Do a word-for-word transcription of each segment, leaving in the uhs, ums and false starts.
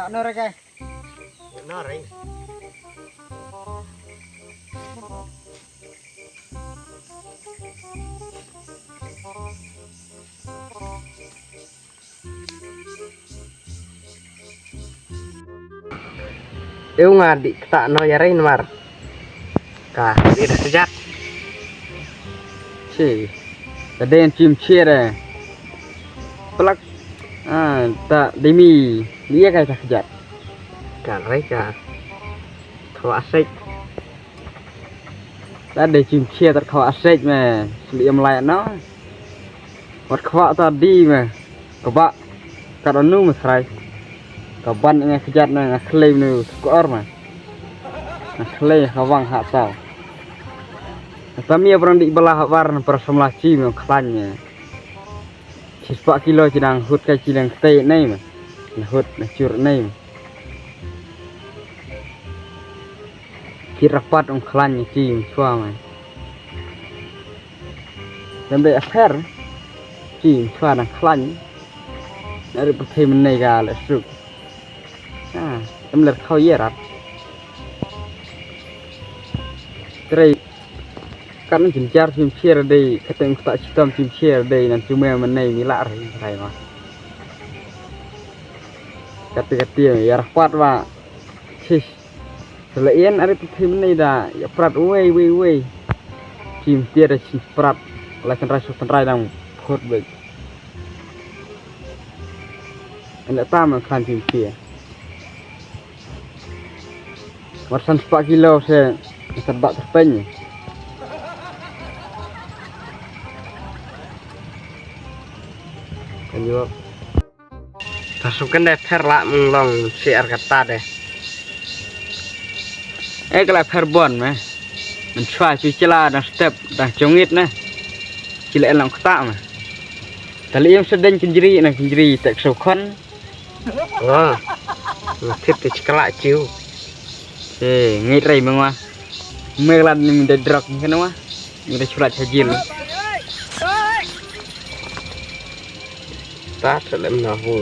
Nore kai. Nore. Eu nga di kata no ya rein mar. Ka di da sejat. Chi. Tadi yang chim chire. Pelak. Ah, tak demi dia kai tak sejat. Ka reka. Kau asik. Tadi chim chia tak kau asik me. Seli em lai no. Wat khwa ta di me. Kaba. Kat anu me srai. Kaban nga kejat me nga khlei nu skor me. Nga khlei ka wang ha tau. Tami abran di bala habar na para samla chi me khlaiñ me. Chi spah kilo chi dang hut kai chi dang ktei nei me. Na hut na chur nei me. Ki rapat ong khlaiñ chi chua me. Lam dei a pher. Chi chwa dang khlaiñ. Na ri pyrthei mynne ka le suk. Ah, em ler khau ye rat. Trei. Kan jin jar chim chier dei, kateng kata chitom chim chier dei, nan chume mynne mi la ri rai ma. Kate kate ya rapat wa. Sis. Selain ari pyrthei mynne da ya prat wei wei wei. Chim tiar da chim prat. La kan rai su kan rai dang phut bek. Enda tam kan chim tiar. Wat san spah kilo se san bak terpeny. Kan jawab. Ta suk kan dei pher la mung long si ar kata deh. Eh, kala pher bon me. Men chwa chu chila dang step dang chongit ne. Chila en long kata me. Tali em sedeng kenjri na kenjri tek so khon. Wah. Ngatip te chikala chiu. Eh, ngit rei mengwa. Meglan ni minda drug ni kan wa. Minda chulat hajil. Ta selem na hu.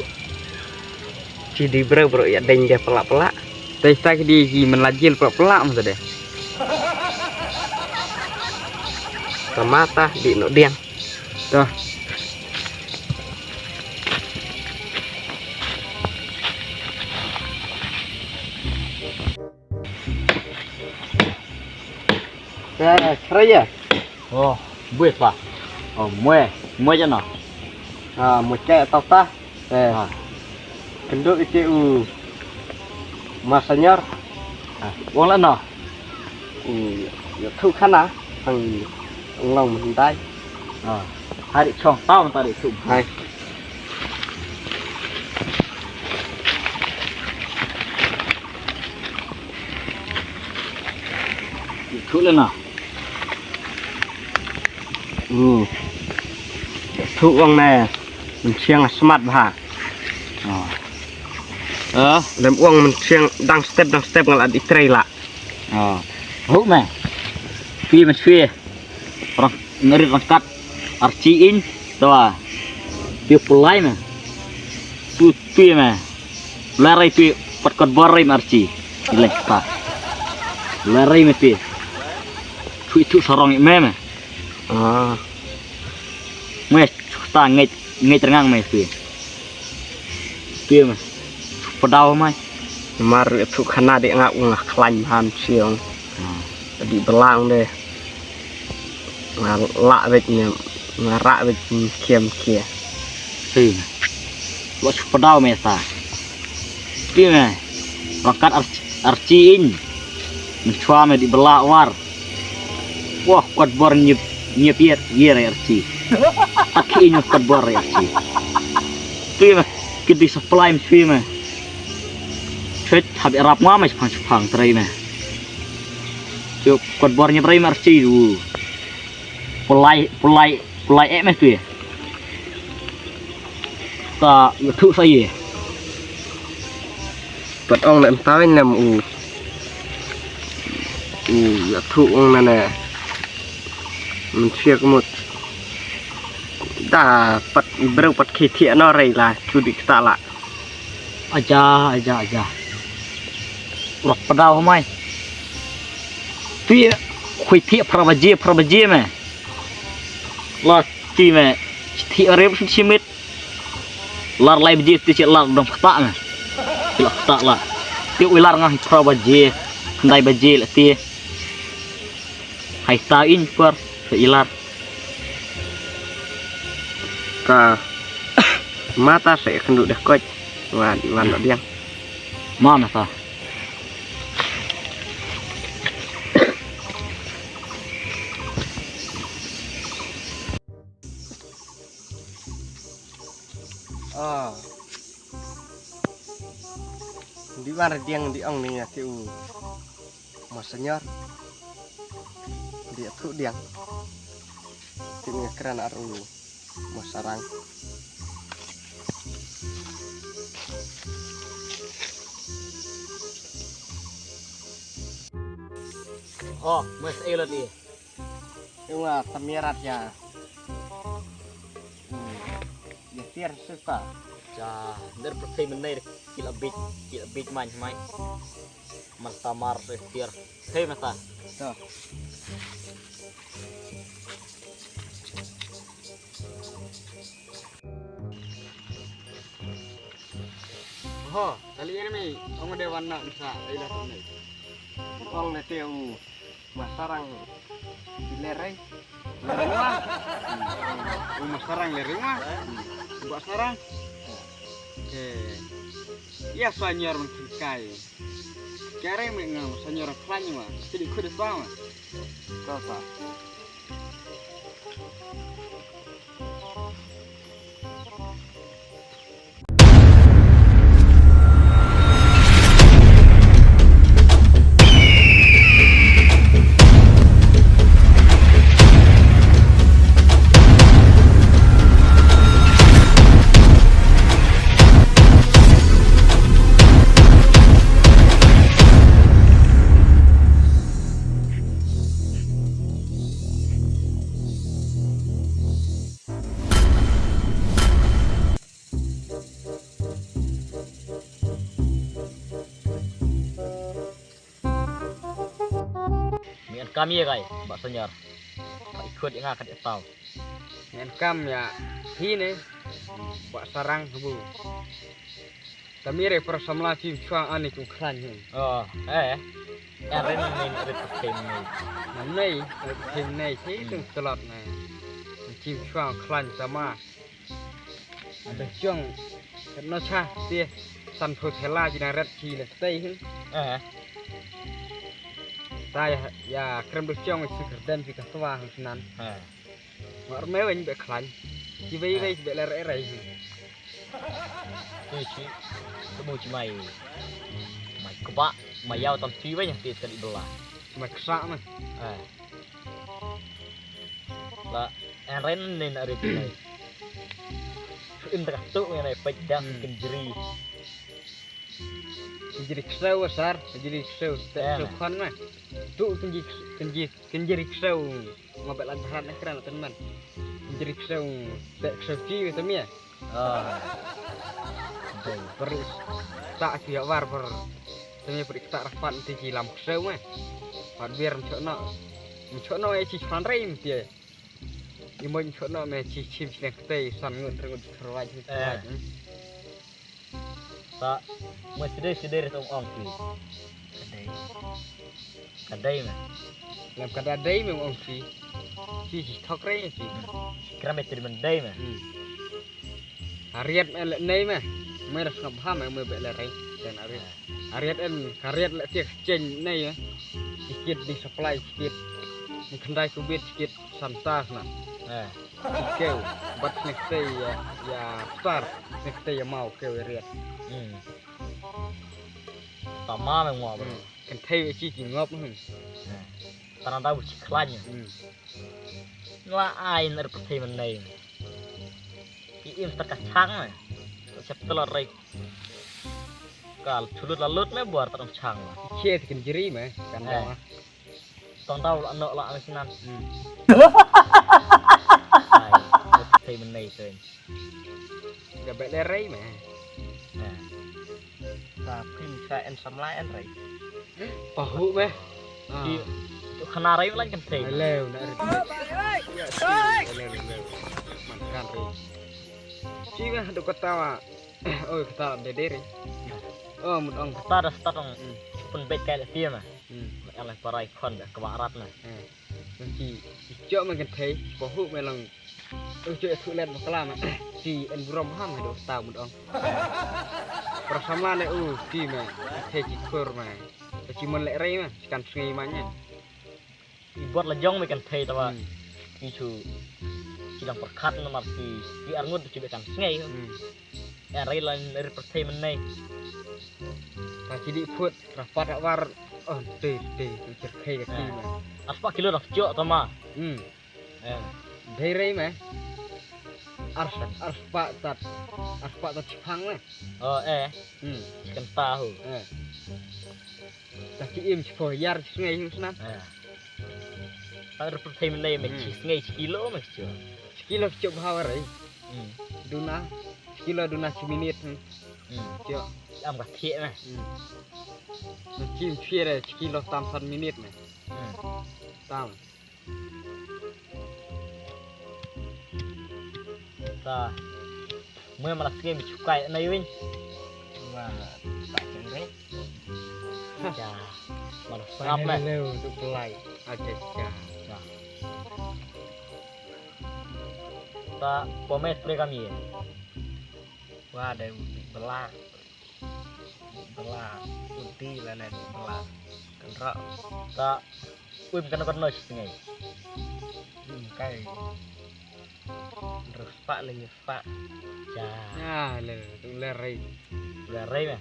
Chi di bro bro ya deng dia pelak pelak. Tei ta ki di ki men lajil pelak pelak masa deh. Kamata di no diang. Tuh. Eh, Raya. Oh, buat apa? Oh, mue, mue je no. Ah, mue cek tau tah. Eh. Ah. Kenduk ite u. Mas senior. Ah, wong la no. U, ya thu khana. Ang, ang long mendai. Ah. Hari chong tau tadi tu. Hai. Thu le na. Hmm. Thu wang ne. Chiang smat bha. Ah. Ah. Lem wang men chiang dang step dang step ngal di trei la. Ah. Hu me. Pi me sui. Rang ngeri rangkat. Archi in. Tawa. Pi pulai me. Tu pi me. Larai pi pat kot borai me archi. Ilai ta. Larai me pi. Tu itu sarong me me. Ah. Me ta ngej ngej rengang me pi. Pi me. Pedau mai. Mar thu khana de nga ung khlain han siong. Hmm. Di belang de. Nga la wet ne nga ra wet kiem kie. Pi me. Wa chu pedau me sa. Pi me. Rakat ar- archi in. Menchwa me di bela war. Wah, kot bor nyep nyep yet ye re archi. Aki in kot bor re archi. Pi me. Kidi supply me pi me. Chwet hab rap nga me chpang chpang trei me. Chuk kot bor nyep rei me archi du. Pulai pulai pulai eh me tu ye. Ta yu thu sa ye. Pat ong na em tawin nam u. U ya thu ong na ne. Mun siak mut. Da pat breu pat khi thiah no rei la chu di kata la. Aja, aja, aja. Rok padaw mai. Ti khui ti phra baje, phra baje me. La ti me. Ti arep shimit. Lar lai baje ti chet lar dong kata me. Ti la kata la. Ti u lar nga phra baje. Khyndai baje la ti. Hai ta in per. Te ilar. Ka mata se kynduh deh koch. Wan, wan lo diang. Mana ta? Ah. Di wan diang di ong ni ya ti u. Monseñor. Di atu diang. Ti ngi kren ar u Mosarang. Oh, mas elo di. Yung ah, tamirat ya. Hmm. Ya tiar suka. Ja, nder perthei menai kila bit, kila bit man mai. Marta mar eh tiar. Hei mata. To. Ho, kali ini mi, ong de wan na sa, ila to ni. Ong ne te u Mosarang. Lereng. Lereng wa. U Mosarang lereng wa. Mosarang. Eh. Ya, señor mengkai. Kare me ngam señor khlaiñ ma. Sidi khud sa ma. Sa sa. Mian kam ye kai, Bah Senior. Ka ikhut nga ka di tau. Mian kam ya hi ne, Bah Sarang bu. Kami re para samla chim chuang ani kum kran hin. Oh, eh. Eh, ren min rit tem nei. Nam nei, rit tem nei, si tung selot nei. Chim chuang kran sama. Ada jong, kena cha, si san phu thela ji na ret ji na stay hin. Eh. Ta ya, ya krem du jong, si kerdem ji ka twa hin nan. Eh. Mar me wen be klan. Ji wei wei be ler erai. Ti chi. Temu chi mai. Mai kebak, mai yau tam chi wei ti tadi bela. Mai ksa mah. Eh. La en ren ne na rit ne. In tak tu ne pek dah kin jeri. Kin jeri ksau asar, kin jeri ksau. Tak ksau khan mah. Tu kin jeri, kin jeri, kin jeri ksau. Ngabek lak berat na kran teman. Jerik seng, tek seng ki kata mia. Ah. Beri tak ki awar per. Tanya beri tak rapat nanti ki lam seng mah. Pat biar mencok nak. Mencok nak eh ci chuan rei mesti. Imo mencok nak meh ci cim ci nang ketai san ngut rengut kerwai ci kerwai. Ta mesti dei sendiri tong ong ki. Kadai. Kadai meh. Ngam kada dei mem ong si. Si si thok rei si. Kram itu di mendai meh. Ariat me le nei meh. Me ras ngap ha me me be le rei. Dan ariat. Ariat en kariat le tiek chen nei ya. Sikit di supply sikit. Ni khandai kubit sikit santa na. Eh. Keu bat snek tei ya, ya star snek tei ya mau keu ariat. Hmm. Tama me ngwa ba. Hmm. Kan thei chi ki ngop hmm. Tana da bu chi khlaiñ. Hmm. Ngwa ai nar pa thei man nei. Ki im tar ka chang me. Chap tala rai. Kal chulut la lut me buar tar chang. Che ti kan jiri me kan da. Tong tau la nok la ang sinan. Hmm. Ai, Te mynne te. Ka bek le rei me. Nah. Ka phin ka en samla en rei. Pahu me. Ah. Ki tu khana rei lan kan te. Leu na rei. Leu, leu, leu. Man kan rei. Ki me do kata wa. Oi, kata de de rei. Oh, mut ong. Kata da start ong. Hmm. Pun bek kai le ti me. Hmm. Ala parai khon da ka barat na. Hmm. Nang ki, ki jok me kan thei, pahu me long. U jok e thu let bakla me. Ki en burom ham he do ta mut ong. Para samla ne u ki me, thei ki khur me. Ki mon le rei me, ki kan sngi ma ne. I bot la jong me kan thei ta wa. Hmm. Ki chu, ki dang perkhat namar ki, ki arngut ki be kan sngi. Hmm. Ïa rei la rei pyrthei mynne. Ta ki dih phut, rapat rawar. Oh, te, te, te, pyrthei ka ti me. Arspah kilo dak jok ta ma. Hmm. Eh. Dei rei me. Ars, arspah tat, arspah tat chipang me. Oh, eh. Hmm. Kan tahu. Eh. Ta ki im chipo yar chisngai hu snan. Eh. Ta rei pyrthei mynne me. Hmm. Chisngai chikilo me chu. Chikilo chu bhawa rei. Hmm. Duna, chikilo duna chi minit. Hmm. Hmm. Chu. Am ka thie me. Hmm. Chim chire chikilo tam san minit me. Hmm. Tam. Ta. Mui mala sngi mi chukai na yuin. Wa, ta cheng re. Cha. Mala sngap me. Hello, tu pelai. Acha, cha. Cha. Ta, pome spray kami. Wa, dei bela. Bela, uti lane bela. Kan rak. Ta, uim kan kan noi sngi. Uim kai. Rus pak le nyus pak. Cha. Ya, le, tu le rei. Le rei me.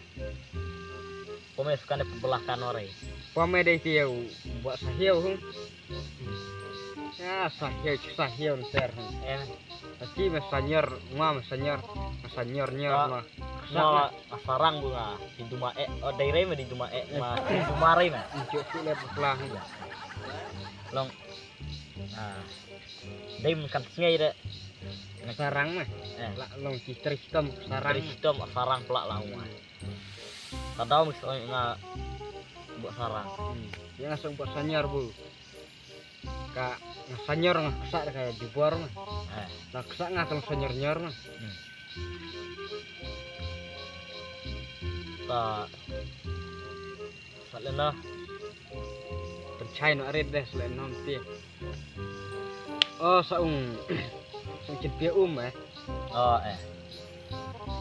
Pome sukan de bela kan rei. Pome dei ti u buat sahio hu. Ya, sahio, sahio nter hu. Eh. Aki me sanyor, ma me sanyor, me sanyor nyor ma. Ma asarang bu nga di duma e, oh, dei rei me di duma e, ma di duma rei me. Injuk tu le pekla. Long. Ah. Dei me kan sngi de. Sarang me. Eh. La long ki tristom sarang. Tristom sarang pula la uma. Tadau me nga buat sarang. Hmm. Ya nga song buat sanyor bu. Ka nga sanyor nga kesa ka jubor nga. Eh. Nga kesa nga tong sanyor nyor nga. Hmm. Ta sa lena. Penchai no arit deh sa lena mesti. Oh sa ung. Sa ung chin pia um eh. Oh eh.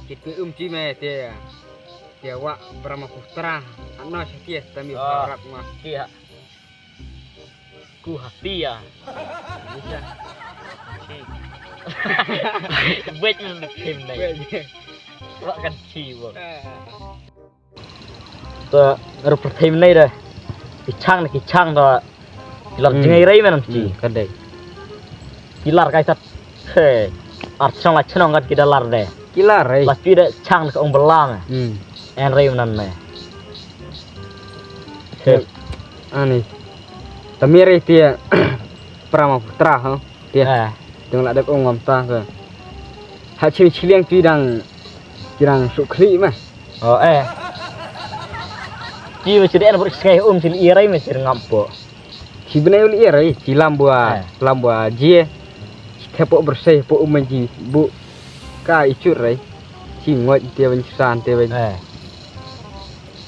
Chin pia um chi me te. Te wa Brahmaputra. Ano sa kia tami harap ma. Kia. Ku hati ya. Bisa. Wait, wait, wait. Wa kan chi wa. Ta rei pyrthei mynne de. Ki chang ne ki chang da. Ki lar jingai rei me nam chi. Hmm, ka dei. Ki lar kai sat. He. Ar chong la chnong kat ki da lar de. Ki lar rei. La ki de chang ka ong bela me. Hmm. En rei me nan me. He. Ani. Tami rei ti Brahmaputra ha. Ti. Eh. Dang la dep ong ngam ta ka. Ha chim chiliang ti dang, ti dang suk khli ma. Oh eh. Ti ma chi de en bor sngai um chi i rei me chi ngam po. Chi bnai ul i rei chi lam bua, eh, lam bua jie. Chi thepo bersih po um chi bu ka i chut rei. Chi ngot ti ban san ti ban. Eh.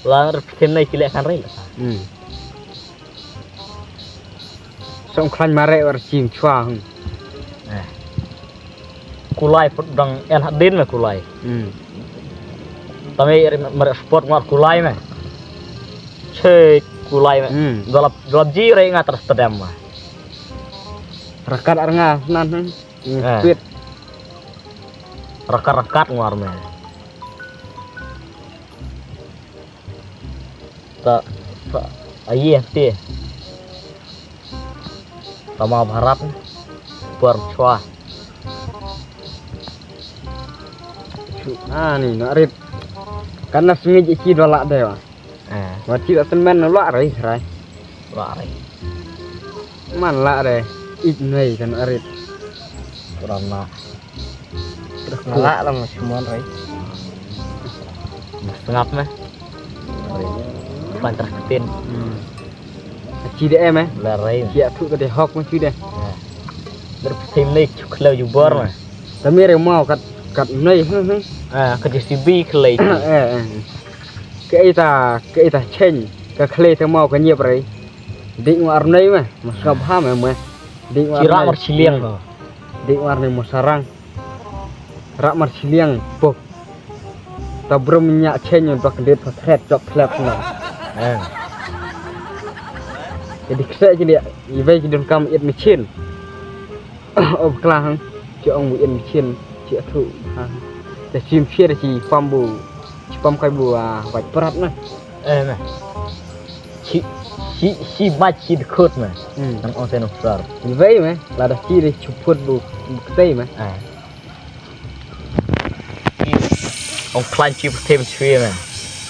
Lang rep ken nai chi le kan rei la. Hmm. Song khlaiñ mare war chim chwa hung. Eh. Kulai put dang en hadin me kulai. Hmm. Tame ri mare sport ngar kulai me. Che kulai me. Hmm. Dalap dalap ji re nga terus tedam me. Rakat ar nga nan hung. Eh. Pit. Rakat rakat ngar me. Ta, ta, aye, te. Tama Bharat, por chwa. Chu, ani, na rit. Kana sngi ji chi do la de wa. Eh. Wa chi da ten men la rai, rai. La rai. Man la de, ik nei kan rit. Kurang na. Lah lah, mas mon rai. Sngap meh. Rai. Pan trak ktien. Hmm. Chi de em eh. La rai. Chi athu ka de hok meh chi de. Ber psim ne chu khleu ju bor meh. Tami re mau kat, kat nei, hmm, hmm. Ah, ka J C B khlei. Eh, eh. Ka ita, ka ita cheng, ka khlei ta mau ka nyep rai. Dik mar nei meh, mas ka bha meh meh. Dik mar. Chi ra nei. Mar chi liang. Dik mar nei mo sarang. Ra mar chi liang pok. Ta brum nya cheng ba ka det pa thret chok khlep na. Eh. Jadi kse ji dia, ibai ji don kam it machine. Ob klang, chi ong bu in chin, chi athu. Te chim chir chi pam bu, chi pam kai bu, ah, bai prat na. Eh, meh. Chi, chi, chi bai chi de khot meh. Hmm. Nang ong te nong sar. Ni bai meh, la da chi de chu phut bu, bu ktei meh. Ah. Ong klan chi pyrthei ban shui meh.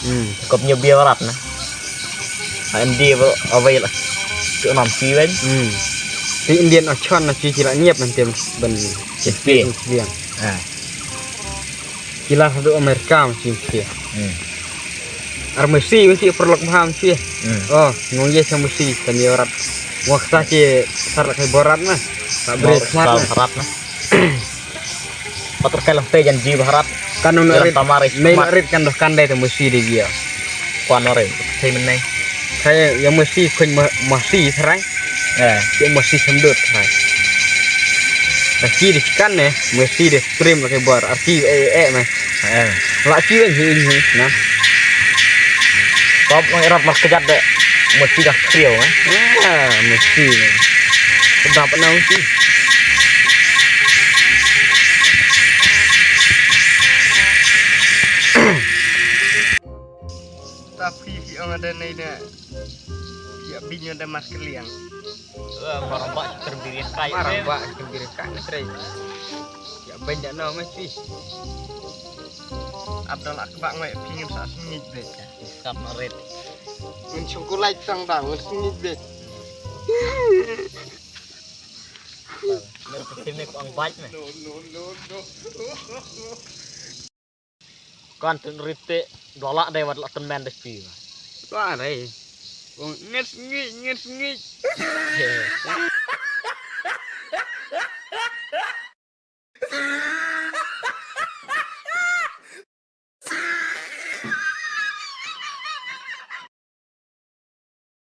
Hmm. Kop nyo bia barat na. Ha India ba awai la. Tu nam chi wen. Hmm. Ti Indian ochon na chi chi la nyep man tem ban. Chi pi. Chi pi. Ah. Chi la hadu Amerika ma chi pi. Hmm. Ar Messi ma chi perlok bha ma chi. Hmm. Oh, ngong ye cha Messi kan ye barat. Ngok sa chi sar la kai barat na. Sa beri sar khmat na. Barat na. Patut kai lang te jan ji bharat. Kan no rit. Tamar rit. Nei no rit kan doh kan dai te Messi de ji. Kwan no rit. Te men nei. Kai ya Messi kun ma-, Messi trai. Eh. Ya Messi semdut trai. Da ji de kan ne, Messi de stream la kai bar. Arti eh, eh, meh. Eh. La ji wen hi, hi, na. Kop no irat mar kejat de. Messi dah kriau, eh. Ah, Messi. Sedap na Messi. Tapi phi ong ada nei da. Phi abin ada mas keliang. Wah, marang ba terbiri kai. Marang ba terbiri kai ni trai. Ya ben da no mesti. Abdal akbak ngai pingin sa sengit deh. Sap marit. Ngun sungkulai tang da ngun sengit deh. Mer putih ni kong baj ni. No, no, no, no. Kan tun rite dola dei wat la tun men dei pi. Dola dei. Kong ngit ngit ngit ngit.